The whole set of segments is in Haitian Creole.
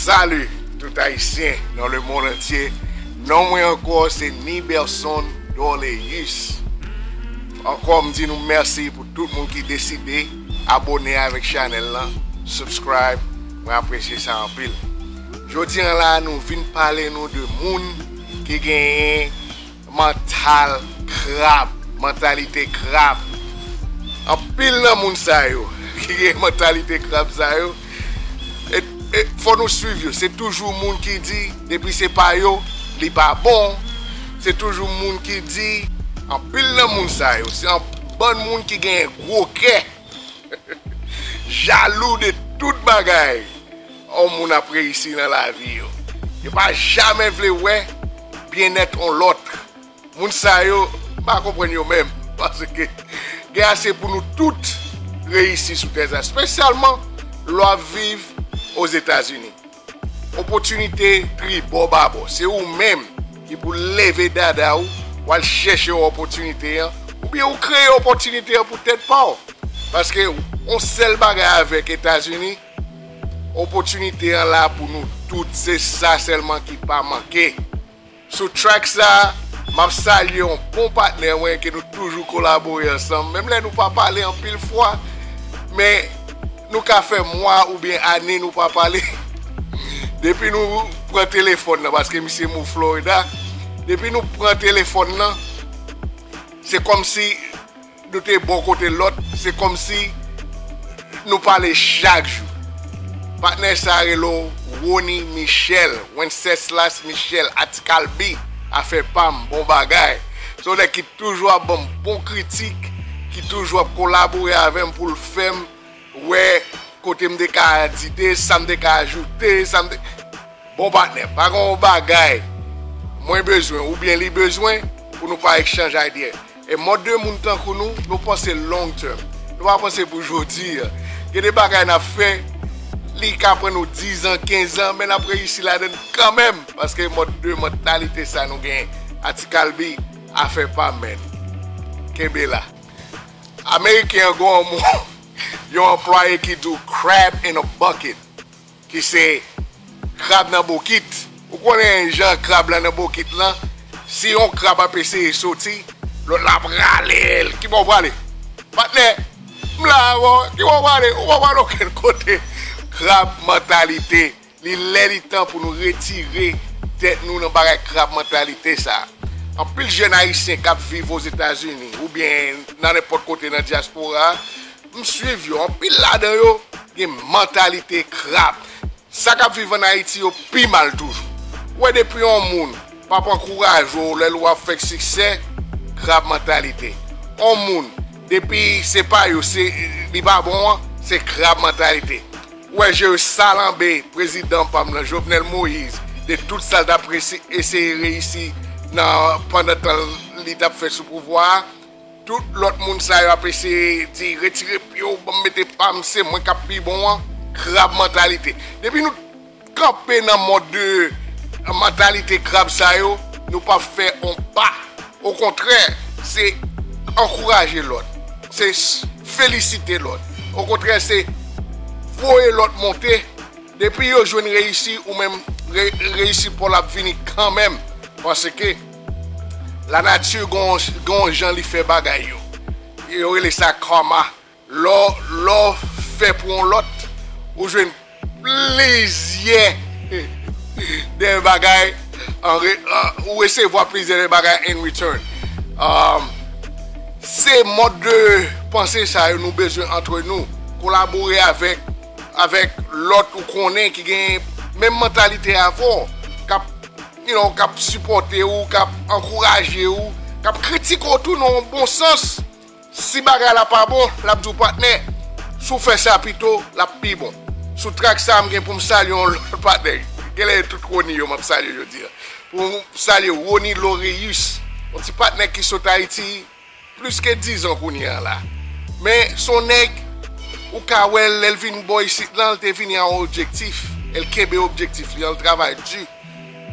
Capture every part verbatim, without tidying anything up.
Salut tout Ayisyen dans le monde entier. Non mwen ankò se Niberson Dorleus. Ankò m di nou mèsi pou tout moun ki deside abòne avèk chanèl lan, subscribe, mwen apresye sa anpil. Jodi an la nou vin pale nou de moun ki genyen mantal krab, mantalite krab. Anpil nan moun sa yo ki gen mantalite krab sa yo, e, e fò nou swiv yo. Se toujou moun ki di depi se pa yo, li pa bon. Se toujou moun ki di, anpil nan moun sa yo se yon bann moun ki gen gwo kè, jalou de tout bagay yon moun ap reyisi nan lavi yo. Yo pa jamè vle wè byennèt yon lòt. Moun sa yo, m pa konprann yo menm, paske gen ase pou nou tout reyisi sou tè sa, espesyalman lè w ap viv Ozetazini. Opòtinite tribò babò, se ou menm ki pou leve dada w, w al chèche opòtinite an, oubyen ou kreye opòtinite an pou tèt pa w. Paske yon sèl bagay avèk Etazini, opòtinite an la pou nou tout, se sa sèlman ki pa manke. Sou track sa, m ap salye yon bon patnè mwen ke nou toujou kolabore ansanm, menm lè nou pa pale anpil fwa, men nou ka fè mwa oubyen ane nou pa pale. Depi nou pran telefòn nan, paske misye move Florida, depi nou pran telefòn nan, se kòmsi nou te bò kote lòt, se kòmsi nou pale chak jou. Patnè sa rele w Rony Michel, Wenceslas Michel, Atikalbi, afè pa m, bon bagay. Se yon nèg ki toujou ap ban m bon kritik, ki toujou ap kolabore avè m pou l fè m wè kote m te ka adite, sa m te ka ajoute, sa m te... Bon patnè, pa gen yon bagay mwen bezwen oubyen li bezwen pou nou pa exchange idea. E mòd de moun tankou nou, nou panse long term. Nou pa panse pou jodi a. Gen de bagay n ap fè, li ka pran nou diz an, kenz an, men n ap reyisi ladan l kanmenm, paske mòd de mantalite sa nou genyen. Atikalbi, afè pa m, man. Kenbe la. Ameriken an gen yon mo, yon anplwaye ki di w crab in a bucket, ki se krab nan bokit. Ou konnen jan krab la nan bokit lan, si yon krab ap eseye soti, lòt la ap rale l. Ki bò w prale? Patnè, m la avè w. Ki bò w prale? Ou pa prale okenn kote. Krab mantalite. Li lè li tan pou nou retire tèt nou nan bagay krab mantalite sa. Anpil jèn ayisyen k ap viv Ozetazini oubyen nan nenpòt kote nan dyaspora, m swiv yo, anpil ladan yo gen mantalite krab. Sa k ap viv ann Ayiti yo pi mal toujou. Ou wè depi yon moun p ap ankouraje w lè l wè w ap fè siksè, krab mantalite. Yon moun, depi se pa yo, se, li pa bon an, se krab mantalite. Ou wè Jérus Salanbé, prezidan pa m lan, Jovenel Moïse, de tout sa l t ap eseye reyisi nan, pandan tan li t ap fè sou pouvwa a, tout lòt moun sa yo ap eseye di, retire pye w, ban m mete pa m, se mwen k ap pi bon an, krab mantalite. Depi nou kanpe nan mòd de mantalite krab sa yo, nou p ap fè on pa. Okontrè, se ankouraje lòt, se s-, felisite lòt. Okontrè, se voye lòt monte. Depi yo jwenn reyisi, ou menm re-, reyisi pa w la ap vini kanmenm. Paske lanati gen yon, gen yon jan li fè bagay yo. Yo rele sa karma. Lè w, lè w fè pou yon lòt, ou jwenn plizyè de bagay an re-, an, ou resevwa plizyè de bagay in return. Um, se mòd de panse sa yo nou bezwen antre nou. Kolabore avèk, avèk lòt ou konnen ki gen menm mantalite avè w, k ap, you know, k ap sipòte w, k ap ankouraje w, k ap kritike w tou nan yon bon sans. Si bagay la pa bon, l ap di w, patnè, si w fè sa pito, l ap pi bon. Sou track sa, m gen pou m salye yon lòt patnè. Genlè tout Rony yo m ap salye jodi a. Pou m salye Rony Loreus, yon ti patnè ki sot Ayiti plis ke diz an kounye a la. Men, se yon nèg, ou ka wè l, lè l vin bò isit lan, l te vini a yon objektif. E l kenbe objektif li an, l travay di.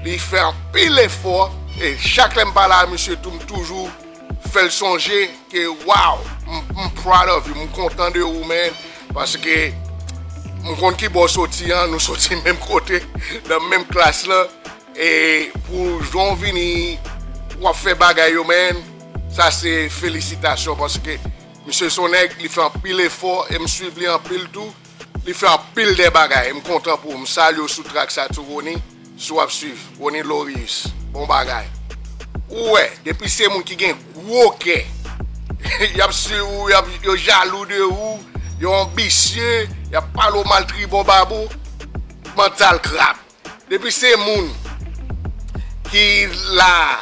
Li fè anpil efò, e chak lè m pale a misye tou, m toujou fè l sonje ke, wow, m, m proud of you, m kontan de ou, man, paske M konn ki bò w soti an, nou soti menm kote, nan menm klas lan. E pou jan w vini, w ap fè bagay yo, man, sa se felisitasyon, paske misye se yon nèg, li fè anpil efò, e m swiv li anpil tou. Li fè anpil de bagay, e m kontan pou ou. M salye w sou trak sa tou, Rony, si w ap swiv, Rony Lorius, bon bagay. Ou wè, depi se moun ki gen gwo kè, y ap swiv ou, y ap, yo jalou de ou, yo anbisye, y ap pale w mal tribò babò, mantal krab. Depi se moun ki la,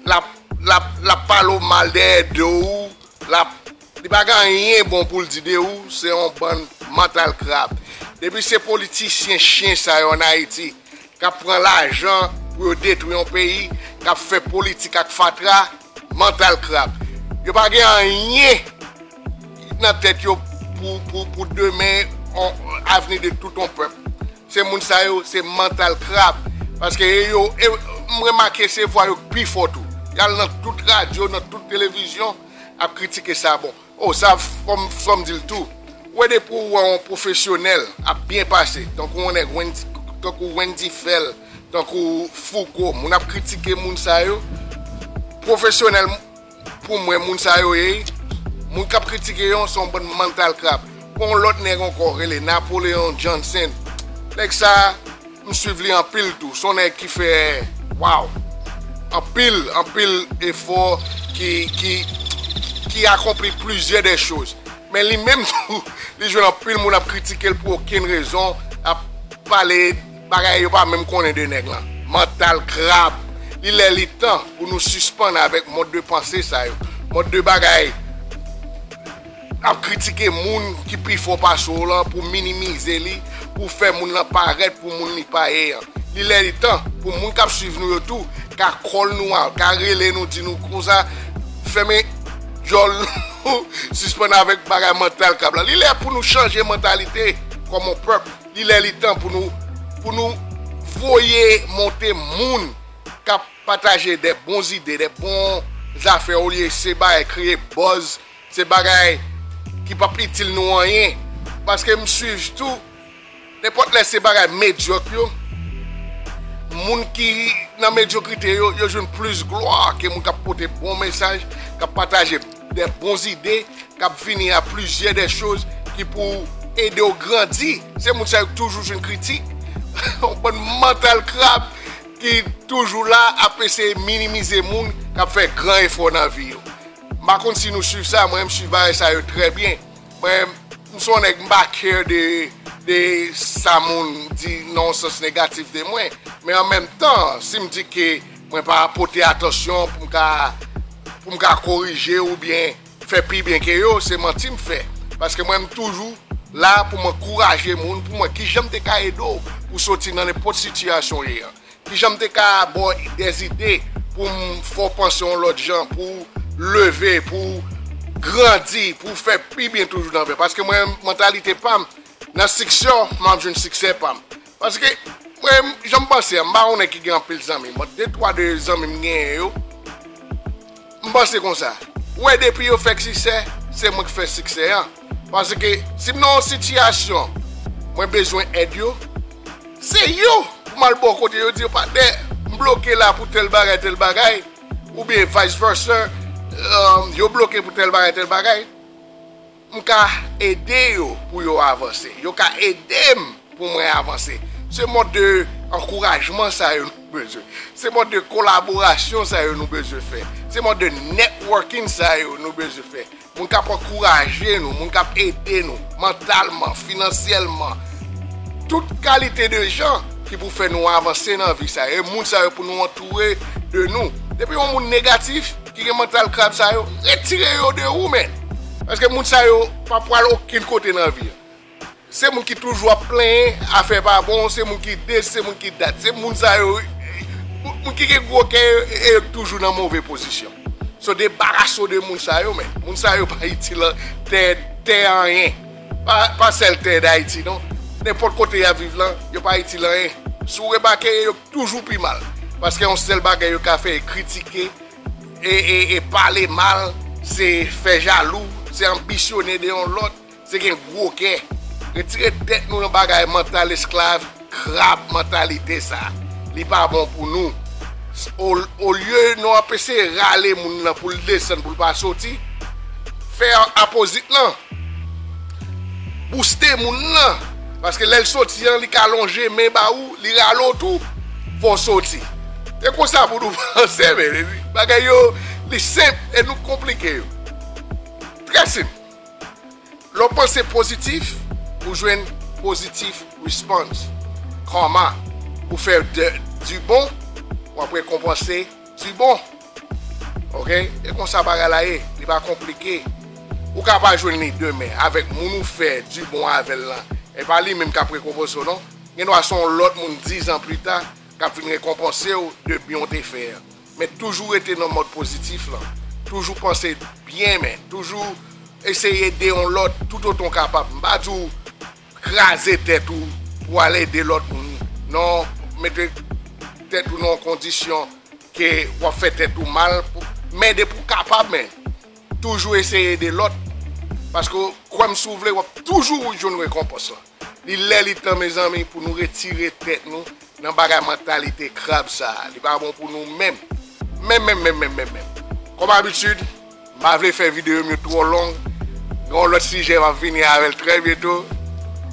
l ap, l ap, l ap pale w mal dèyè do w, l ap, li pa gen anyen bon pou l di de ou, se yon bann mantal krab. Depi se politisyen chen sa yo ann Ayiti k ap pran lajan pou yo detwi yon peyi, k ap fè politik ak fatra, mantal krab. Yo pa gen anyen nan tèt yo pou, pou, pou demen, on, avni de tout yon pèp. Se moun sa yo, se mantal krab. Paske e yo, e, m remake se vwa yo k pi fò tou. Y al nan tout radyo, nan tout televizyon, ap kritike sa bon. O, sa fò m, fò m di l tou. Ou wè depi ou wè yon pwofesyonèl ap byen pase, tankou yon nèg Wendy, tankou Wendy Phèl, tankou Fouco, moun ap kritike moun sa yo. Pwofesyonèl, pou mwen, moun sa yo ye, moun k ap kritike yo, se yon bann mantal krab. Gon yon lòt nèg ankò, rele Napoleon Johnson. Nèg sa, m swiv li anpil tou. Se yon nèg ki fè, waw, anpil, anpil efò, ki, ki, ki akonpli plizyè de choz. Men li menm tou, li jwenn anpil moun ap kritike l pou okenn rezon, ap pale bagay yo pa menm konnen de nèg lan. Mantal krab. Li lè li tan pou nou sispann avèk mòd de panse sa yo. Mòd de bagay ap kritike moun ki pi fò pase w lan pou minimize li, pou fè moun lan parèt pou moun li pa ye an. Li lè li tan pou moun k ap swiv nou yo tou ka call nou a, ka rele nou, di nou konsa, fèmen djòl nou, sispann avèk bagay mantal krab lan. Li lè pou nou chanje mantalite kòm yon pèp. Li lè li tan pou nou, pou nou voye monte moun k ap pataje de bon zide, de bon zafè, olye se bagay kreye buzz, se bagay ki p ap itil nou anyen. Paske m swiv tou, nenpòt lè se bagay medyòk yo, moun ki nan medyokrite yo, yo jwenn plis glwa ke moun k ap pote bon mesaj, k ap pataje de bon zide, k ap vini a plizyè de choz ki pou ede w grandi. Se moun sa yo k toujou jwenn kritik. Yon bann mantal krab ki toujou la ap eseye minimize moun k ap fè gran efò nan vi yo. M pa konn si nou swiv sa, mwen menm swiv bagay sa yo trè byen. Mwen, m se yon nèg, m pa care de, de sa moun di nan yon sans negatif de mwen. Men an menm tan, si m di ke mwen pa pote atansyon pou m ka, pou m ka korije oubyen fè pi byen ke yo, se manti m fè. Paske mwen, m toujou la pou m ankouraje moun, pou m wè kijan m te ka ede w pou soti nan nenpòt sitiyasyon w ye an. Kijan m te ka ba w de zide pou m fè w panse yon lòt jan, pou w leve, pou w grandi, pou w fè pi byen toujou nan vi. Paske mwen, mantalite pa m, nan siksè w, m ap jwenn siksè pa m. Paske mwen, jan m panse an, m pa yon nèg ki gen anpil zanmi. Mwen, de twa de zanmi m genyen yo, m panse konsa. Ou wè, depi yo fè siksè, se mwen k fè siksè an. Paske si m nan yon sitiyasyon, mwen bezwen èd yo, se yo pou m al bò kote yo di yo, patnè, m bloke la pou tèl bagay, tèl bagay, oubyen vice versa, um, yo bloke pou tèl bagay, tèl bagay. M ka ede yo pou yo avanse. Yo ka ede m pou mwen avanse. Se mòd de ankourajman sa yo nou bezwen. Se mòd de kolaborasyon sa yo nou bezwen fè. Se mòd de networking sa yo nou bezwen fè. Moun k ap ankouraje nou, moun k ap ede nou, mantalman, finansyèlman. Tout kalite de jan ki pou fè nou avanse nan vi sa yo. E moun sa yo pou nou antoure de nou. Depi yon moun negatif, ki gen mantal krab sa yo, retire yo de ou, men. Paske moun sa yo pa pral okenn kote nan vi an. Se moun ki toujou ap plenyen, afè pa bon, se moun ki de, se moun ki dat. Se moun sa yo, moun ki gen gwo kè, e yo toujou nan move pozisyon. So, debarase w de moun sa yo, men. Moun sa yo pa itil tè, tè anyen. Pa, pa sèl tè Dayiti, non. Nenpòt kote y ap viv lan, yo pa itil anyen. Si w remake, yo toujou pi mal. Paske yon sèl bagay yo ka fè, e kritike, e, e, e pale mal, se fè jalou, se anbisyone de yon lòt, se gen gwo kè. Retire tèt nou nan bagay mantal esklav, krab mantalite sa. Li pa bon pou nou. Olye nou ap eseye rale moun nan pou l desann, pou l pa soti, fè apozit lan. Bouste moun nan. Paske lè l soti an, li ka lonje men ba ou, li rale w tou, fò w soti. E konsa pou nou panse, men bagay yo, li senp e nou konplike yo. Trè senp. Lè w panse pozitif, ou jwenn positive response. Karma. Ou fè de, du bon, w ap rekonpanse du bon. Ok? E konsa bagay la ye, li pa konplike. Ou ka pa jwenn li demen avèk moun ou fè du bon avè l lan. E pa li menm k ap rekonpanse w non. Gen dwa se yon lòt moun diz an pita k ap vin rekonpanse w de byen w te fè an. Men toujou rete nan mòd pozitif lan. Toujou panse byen, men toujou eseye ede yon lòt toutotan w kapab. M pa di w kraze tèt ou pou w al ede lòt moun. Non, mete tèt ou nan yon kondisyon ke w ap fè tèt ou mal, men depi w kapab, men toujou eseye ede lòt. Paske kwè m si w vle, w ap toujou jwenn rekonpans lan. Li lè li tan, mezanmi, pou nou retire tèt nou nan bagay mantalite krab sa a. Li pa bon pou nou menm. Menm, menm, menm, menm, menm, menm. Kòm abitid, m pa vle fè videyo m yo twò long. Gen yon lòt sijè m ap vini avè l trè byento.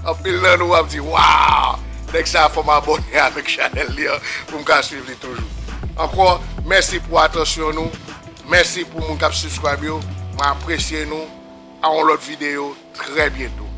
Anpil nan nou ap di, "Waw! Nèg sa a fè m abòne avèk chanèl li an pou m ka swiv li toujou." Ankò, mèsi pou atansyon nou. Mèsi pou moun k ap subscribe yo. Mwen apresye nou. A yon lòt videyo trè byento.